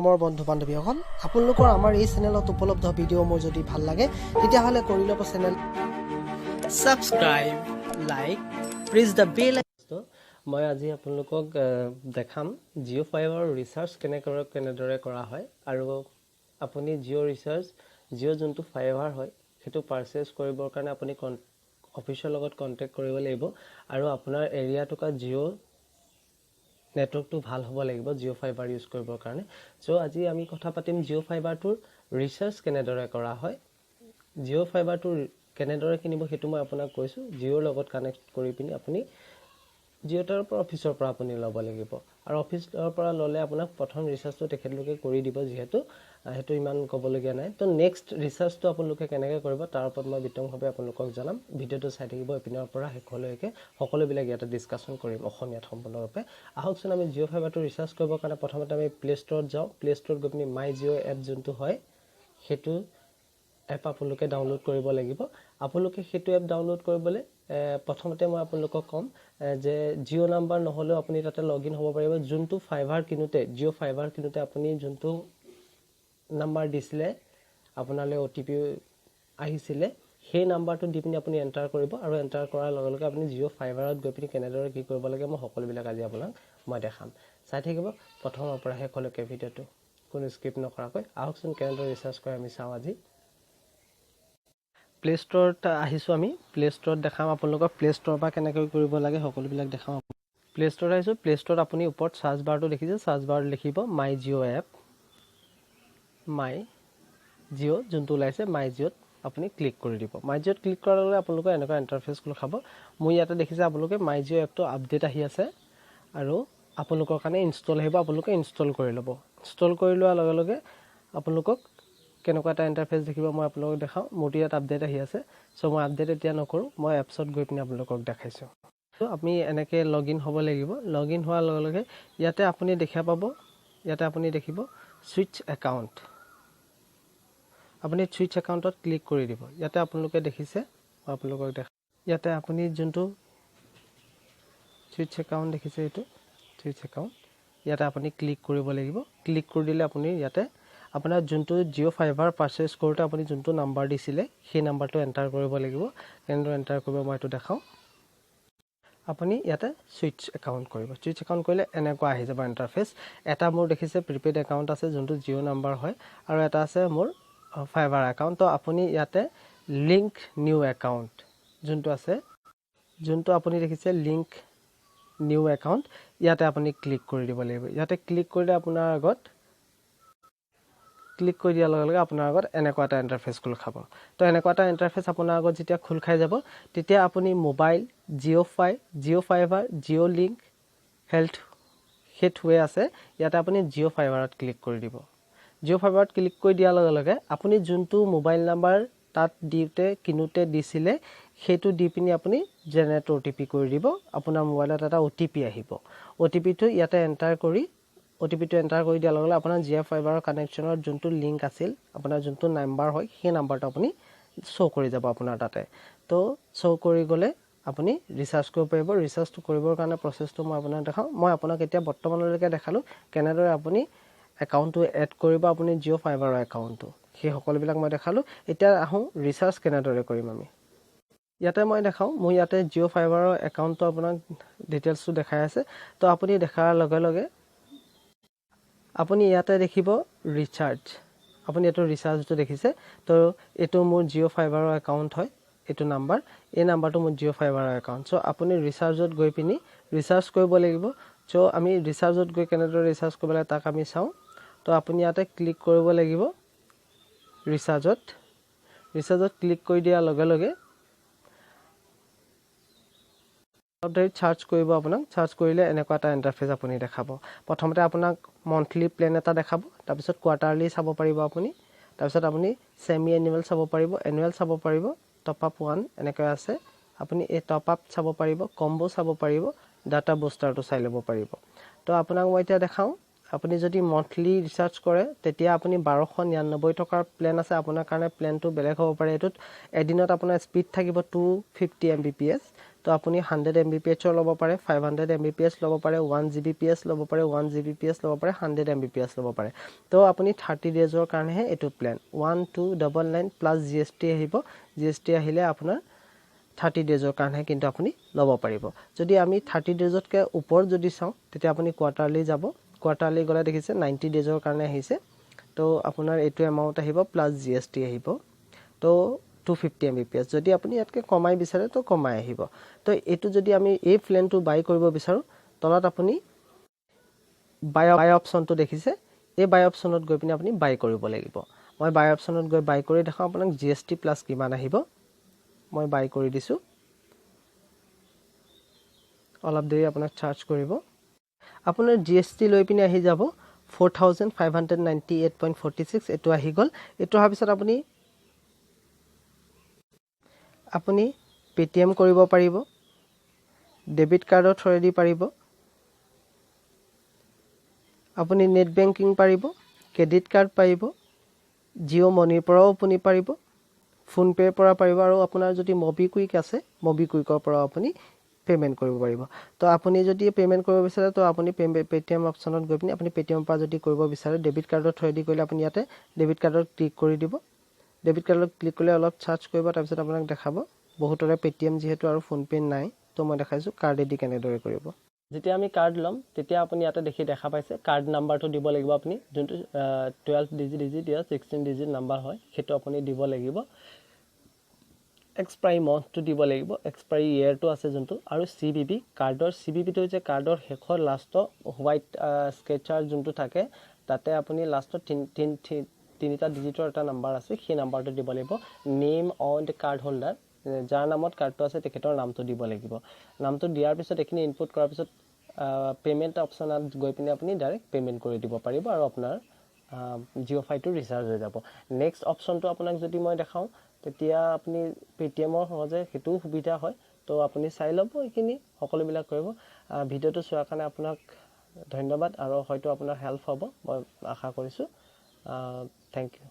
মৰমৰ বন্ধু বান্ধৱীসকল, আপোনালোকৰ আমাৰ এই চেনেলত উপলব্ধ ভিডিঅ'সমূহ যদি ভাল লাগে, তেতিয়াহ'লে কৰি ল'ব channel subscribe, like, press the bell. মই আজি আপোনালোকক দেখাম জিঅ' ফাইবাৰৰ ৰিচাৰ্জ কেনেদৰে কৰা হয় আৰু আপুনি জিঅ' ৰিচাৰ্জ, জিঅ' যোনটো ফাইবাৰ হয়, সেইটো পাৰচেছ কৰিবৰ কাৰণে আপুনি অফিচৰ লগত কণ্টেক্ট কৰিব লাগিব আৰু আপোনাৰ এৰিয়া থকা জিঅ' নেটৱৰ্কটো ভাল হ'ব লাগিব জিঅ' ফাইবাৰ ইউজ কৰিবৰ কাৰণে। চ' আজি আমি কথা পাতিম জিঅ' ফাইবাৰটোৰ ৰিচাৰ্জ কেনেদৰে কৰা হয়, জিঅ' ফাইবাৰটো কেনেদৰে কিনিব, সেইটো মই আপোনাক কৈছোঁ। জিঅ'ৰ লগত কানেক্ট কৰি পিনি আপুনি জিঅ' তাৰ পৰা অফিচৰ পৰা আপুনি ল'ব লাগিব আৰু অফিচৰ পৰা ল'লে আপোনাক প্ৰথম ৰিচাৰ্জটো তেখেতলোকে কৰি দিব, যিহেতু সেইটো ইমান ক'বলগীয়া নাই। তো নেক্সট ৰিচাৰ্জটো আপোনালোকে কেনেকৈ কৰিব, তাৰ ওপৰত মই বিতংভাৱে আপোনালোকক জনাম। ভিডিঅ'টো চাই থাকিব ইপিনৰ পৰা শেষলৈকে, সকলোবিলাক ইয়াতে ডিছকাশ্যন কৰিম অসমীয়াত সম্পূৰ্ণৰূপে। আহকচোন, আমি জিঅ' ফাইবাৰটো ৰিচাৰ্জ কৰিবৰ কাৰণে প্ৰথমতে আমি প্লে' ষ্ট'ৰত যাওঁ। প্লে' ষ্ট'ৰত গৈ পিনি মাই জিঅ' এপ যোনটো হয়, সেইটো এপ আপোনালোকে ডাউনলোড কৰিব লাগিব। আপোনালোকে সেইটো এপ ডাউনলোড কৰিবলৈ প্ৰথমতে মই আপোনালোকক ক'ম যে জিঅ' নাম্বাৰ নহ'লেও আপুনি তাতে লগ ইন হ'ব পাৰিব। যোনটো ফাইবাৰ কিনোতে, জিঅ' ফাইবাৰ কিনোতে আপুনি যোনটো নাম্বাৰ দিছিলে, আপোনালৈ অ'টিপি আহিছিলে, সেই নাম্বাৰটো দি পিনি আপুনি এণ্টাৰ কৰিব আৰু এণ্টাৰ কৰাৰ লগে লগে আপুনি জিঅ' ফাইবাৰত গৈ পিনি কেনেদৰে কি কৰিব লাগে, মই সকলোবিলাক আজি আপোনাক মই দেখাম। চাই থাকিব প্ৰথমৰ পৰা শেষলৈকে ভিডিঅ'টো কোনো স্কিপ নকৰাকৈ। আহকচোন, কেনেদৰে ৰিচাৰ্জ কৰে আমি চাওঁ আজি। প্লে' ষ্ট'ৰত আহিছোঁ আমি। প্লে' ষ্ট'ৰত দেখাম আপোনালোকক, প্লে' ষ্ট'ৰৰ পৰা কেনেকৈ কৰিব লাগে সকলোবিলাক দেখাম। প্লে' ষ্ট'ৰত আহিছোঁ। প্লে' ষ্ট'ৰত আপুনি ওপৰত চাৰ্চ বাৰটো দেখিছে, চাৰ্চ বাৰত লিখিব মাই জিঅ' এপ। মাই জিঅ' যোনটো ওলাইছে, মাই জিঅ'ত আপুনি ক্লিক কৰি দিব। মাই জিঅ'ত ক্লিক কৰাৰ লগে লগে আপোনালোকৰ এনেকুৱা ইণ্টাৰফেচ খোল খাব। মোৰ ইয়াতে দেখিছে আপোনালোকে, মাই জিঅ' এপটো আপডেট আহি আছে আৰু আপোনালোকৰ কাৰণে ইনষ্টল আহিব। আপোনালোকে ইনষ্টল কৰি ল'ব। ইনষ্টল কৰি লোৱাৰ লগে লগে আপোনালোকক কেনেকুৱা এটা ইণ্টাৰফেচ দেখিব, মই আপোনালোকক দেখাওঁ। মোৰতো ইয়াত আপডেট আহি আছে, চ' মই আপডেট এতিয়া নকৰোঁ, মই এপছত গৈ পিনি আপোনালোকক দেখাইছোঁ। ত' আমি এনেকৈ লগ ইন হ'ব লাগিব। লগ ইন হোৱাৰ লগে লগে ইয়াতে আপুনি দেখা পাব, ইয়াতে আপুনি দেখিব ছুইচ একাউণ্ট। আপুনি ছুইচ একাউণ্টত ক্লিক কৰি দিব। ইয়াতে আপোনালোকে দেখিছে, মই আপোনালোকক দেখা, ইয়াতে আপুনি যোনটো ছুইচ একাউণ্ট দেখিছে, এইটো ছুইচ একাউণ্ট, ইয়াতে আপুনি ক্লিক কৰিব লাগিব। ক্লিক কৰি দিলে আপুনি ইয়াতে আপোনাৰ যোনটো জিঅ' ফাইবাৰ পাৰচেছ কৰোঁতে আপুনি যোনটো নাম্বাৰ দিছিলে, সেই নাম্বাৰটো এণ্টাৰ কৰিব লাগিব। কেনেদৰে এণ্টাৰ কৰিব, মই এইটো দেখাওঁ। আপুনি ইয়াতে ছুইচ একাউণ্ট কৰিব। ছুইচ একাউণ্ট কৰিলে এনেকুৱা আহি যাব ইণ্টাৰফেচ এটা। মোৰ দেখিছে প্ৰিপেইড একাউণ্ট আছে, যোনটো জিঅ' নাম্বাৰ হয়, আৰু এটা আছে মোৰ ফাইবাৰ একাউণ্ট। তো আপুনি ইয়াতে লিংক নিউ একাউণ্ট যোনটো আছে, যোনটো আপুনি দেখিছে লিংক নিউ একাউণ্ট, ইয়াতে আপুনি ক্লিক কৰি দিব লাগিব। ইয়াতে ক্লিক কৰিলে আপোনাৰ আগত, ক্লিক কৰি দিয়াৰ লগে লগে আপোনাৰ আগত এনেকুৱা এটা ইণ্টাৰফেচ খোল খাব। তো এনেকুৱা এটা ইণ্টাৰফেচ আপোনাৰ আগত যেতিয়া খোল খাই যাব, তেতিয়া আপুনি mobile, Jio' fiber, Jio' link, health হেথৱে আছে। ইয়াতে আপুনি জিঅ' ফাইবাৰত ক্লিক কৰি দিব। জিঅ' ফাইবাৰত ক্লিক কৰি দিয়াৰ লগে লগে আপুনি যোনটো মোবাইল নাম্বাৰ তাত দিওঁতে, কিনোতে দিছিলে, সেইটো দি পিনি আপুনি জেনেৰেট অ'টিপি কৰি দিব। আপোনাৰ মোবাইলত এটা অ'টিপি আহিব। অ'টিপিটো ইয়াতে এণ্টাৰ কৰি, অ'টিপিটো এণ্টাৰ কৰি দিয়াৰ লগে লগে আপোনাৰ জিঅ' ফাইবাৰৰ কানেকশ্যনৰ যোনটো লিংক আছিল, আপোনাৰ যোনটো নাম্বাৰ হয়, সেই নাম্বাৰটো আপুনি শ্ব' কৰি যাব আপোনাৰ তাতে। তো শ্ব' কৰি গ'লে আপুনি ৰিচাৰ্জ কৰিব পাৰিব। ৰিচাৰ্জটো কৰিবৰ কাৰণে প্ৰচেছটো মই আপোনাক দেখাওঁ। মই আপোনাক এতিয়া বৰ্তমানলৈকে দেখালোঁ কেনেদৰে আপুনি একাউণ্টটো এড কৰিব, আপুনি জিঅ' ফাইবাৰৰ একাউণ্টটো, সেই সকলোবিলাক মই দেখালোঁ। এতিয়া আহোঁ ৰিচাৰ্জ কেনেদৰে কৰিম আমি। ইয়াতে মই দেখাওঁ, মোৰ ইয়াতে জিঅ' ফাইবাৰৰ একাউণ্টটো আপোনাক ডিটেইলছটো দেখাই আছে। তো আপুনি দেখাৰ লগে লগে আপুনি ইয়াতে দেখিব ৰিচাৰ্জ। আপুনি এইটো ৰিচাৰ্জটো দেখিছে। তো এইটো মোৰ জিঅ' ফাইবাৰৰ একাউণ্ট হয়। এইটো নাম্বাৰ, এই নাম্বাৰটো মোৰ জিঅ' ফাইবাৰৰ একাউণ্ট। চ' আপুনি ৰিচাৰ্জত গৈ পিনি ৰিচাৰ্জ কৰিব লাগিব। চ' আমি ৰিচাৰ্জত গৈ কেনেদৰে ৰিচাৰ্জ কৰিব লাগে, তাক আমি চাওঁ। তো আপুনি ইয়াতে ক্লিক কৰিব লাগিব ৰিচাৰ্জত। ৰিচাৰ্জত ক্লিক কৰি দিয়াৰ লগে লগে অলপ দেৰি চাৰ্জ কৰিব আপোনাক। চাৰ্জ কৰিলে এনেকুৱা এটা ইণ্টাৰফেচ আপুনি দেখাব। প্ৰথমতে আপোনাক মন্থলি প্লেন এটা দেখাব, তাৰপিছত কোৱাৰ্টাৰলি চাব পাৰিব আপুনি, তাৰপিছত আপুনি ছেমি এনুৱেল চাব পাৰিব, এনুৱেল চাব পাৰিব, টপ আপ ওৱান এনেকৈ আছে। আপুনি এই টপ আপ চাব পাৰিব, কম্ব' চাব পাৰিব, ডাটা বুষ্টাৰটো চাই ল'ব পাৰিব। তো আপোনাক মই এতিয়া দেখাওঁ, আপুনি যদি মন্থলি ৰিচাৰ্জ কৰে, তেতিয়া আপুনি 1299 টকাৰ প্লেন আছে আপোনাৰ কাৰণে। প্লেনটো বেলেগ হ'ব পাৰে। এইটোত এদিনত আপোনাৰ স্পীড থাকিব 250 এমবিপিএছ। তো তো আপুনি 100 এমবিপিএছৰ ল'ব পাৰে, 500 এমবিপিএছ ল'ব পাৰে, 1 জিবিপিএছ ল'ব পাৰে, 1 জিবিপিএছ ল'ব পাৰে, 100 এমবিপিএছ ল'ব পাৰে। তো আপুনি 30 ডেজৰ কাৰণেহে এইটো প্লেন, 1299 প্লাছ জিএছটি আহিব। জিএছটি আহিলে আপোনাৰ 30 ডেজৰ কাৰণেহে কিন্তু আপুনি ল'ব পাৰিব। যদি আমি 30 ডেজতকৈ ওপৰত যদি চাওঁ, তেতিয়া আপুনি কোৱাৰ্টাৰলি যাব। কোৱাৰ্টাৰলি গ'লে দেখিছে 90 ডেজৰ কাৰণে আহিছে। তো আপোনাৰ এইটো এমাউণ্ট আহিব, প্লাছ জিএছটি আহিব। তো 250 এমবিপিএছ যদি আপুনি ইয়াতকৈ কমাই বিচাৰে, তো কমাই আহিব। তো এইটো যদি আমি এই প্লেনটো বাই কৰিব বিচাৰোঁ, তলত আপুনি বাই অপশ্যনটো দেখিছে। এই বাই অপশ্যনত গৈ পিনে আপুনি বাই কৰিব লাগিব। মই বাই অপশ্যনত গৈ বাই কৰি দেখাওঁ আপোনাক জিএছটি প্লাছ কিমান আহিব। মই বাই কৰি দিছোঁ। অলপ দেৰি আপোনাক চাৰ্জ কৰিব। আপোনাৰ জিএছটি লৈ পিনে আহি যাব 4598.46। এইটো আহি গ'ল। এইটো অহাৰ পিছত আপুনি পে'টিএম কৰিব পাৰিব, ডেবিট কাৰ্ডৰ থ্ৰুৱেদি পাৰিব, আপুনি নেট বেংকিং পাৰিব, ক্ৰেডিট কাৰ্ড পাৰিব, জিঅ' মানিৰ পৰাও আপুনি পাৰিব, ফোনপে'ৰ পৰা পাৰিব আৰু আপোনাৰ যদি মবিকুইক আছে, মবিকুইকৰ পৰাও আপুনি পে'মেণ্ট কৰিব পাৰিব। তো আপুনি যদি পে'মেণ্ট কৰিব বিচাৰে, তো আপুনি পে'টিএম অপশ্যনত গৈ পিনি আপুনি পে'টিএমৰ পৰা যদি কৰিব বিচাৰে, ডেবিট কাৰ্ডৰ থ্ৰুৱেদি কৰিলে আপুনি ইয়াতে ডেবিট কাৰ্ডত ক্লিক কৰি দিব। ডেবিট কাৰ্ডত ক্লিক কৰিলে অলপ চাৰ্জ কৰিব, তাৰপিছত আপোনাক দেখাব। বহুতৰে পে'টিএম যিহেতু আৰু ফোনপে' নাই, তো মই দেখাইছোঁ কাৰ্ডেদি কেনেদৰে কৰিব। যেতিয়া আমি কাৰ্ড ল'ম, তেতিয়া আপুনি ইয়াতে দেখা পাইছে, কাৰ্ড নাম্বাৰটো দিব লাগিব। আপুনি যোনটো 12 ডিজিট ইয়া 16 ডিজিট নাম্বাৰ হয়, সেইটো আপুনি দিব লাগিব। এক্সপায়াৰী মন্থটো দিব লাগিব, এক্সপায়াৰী ইয়েৰটো আছে যোনটো, আৰু চিভিভি। কাৰ্ডৰ চিভিভিটো হৈছে কাৰ্ডৰ শেষৰ লাষ্টৰ হোৱাইট স্কেচাৰ যোনটো থাকে, তাতে আপুনি লাষ্টত তিনিটা ডিজিটৰ এটা নাম্বাৰ আছে, সেই নাম্বাৰটো দিব লাগিব। Name on the card holder, যাৰ নামত কাৰ্ডটো আছে তেখেতৰ নামটো দিব লাগিব। নামটো দিয়াৰ পিছত, এইখিনি ইনপুট কৰাৰ পিছত পে'মেণ্ট অপশ্যনত গৈ পিনে আপুনি ডাইৰেক্ট পে'মেণ্ট কৰি দিব পাৰিব আৰু আপোনাৰ জিঅ' ফাইটো ৰিচাৰ্জ হৈ যাব। নেক্সট অপশ্যনটো আপোনাক যদি মই দেখাওঁ, তেতিয়া আপুনি পে'টিএমৰ সহজে সেইটোও সুবিধা হয়। তো আপুনি চাই ল'ব, এইখিনি সকলোবিলাক কৰিব। ভিডিঅ'টো চোৱাৰ কাৰণে আপোনাক ধন্যবাদ আৰু হয়তো আপোনাৰ হেল্প হ'ব মই আশা কৰিছোঁ। Thank U.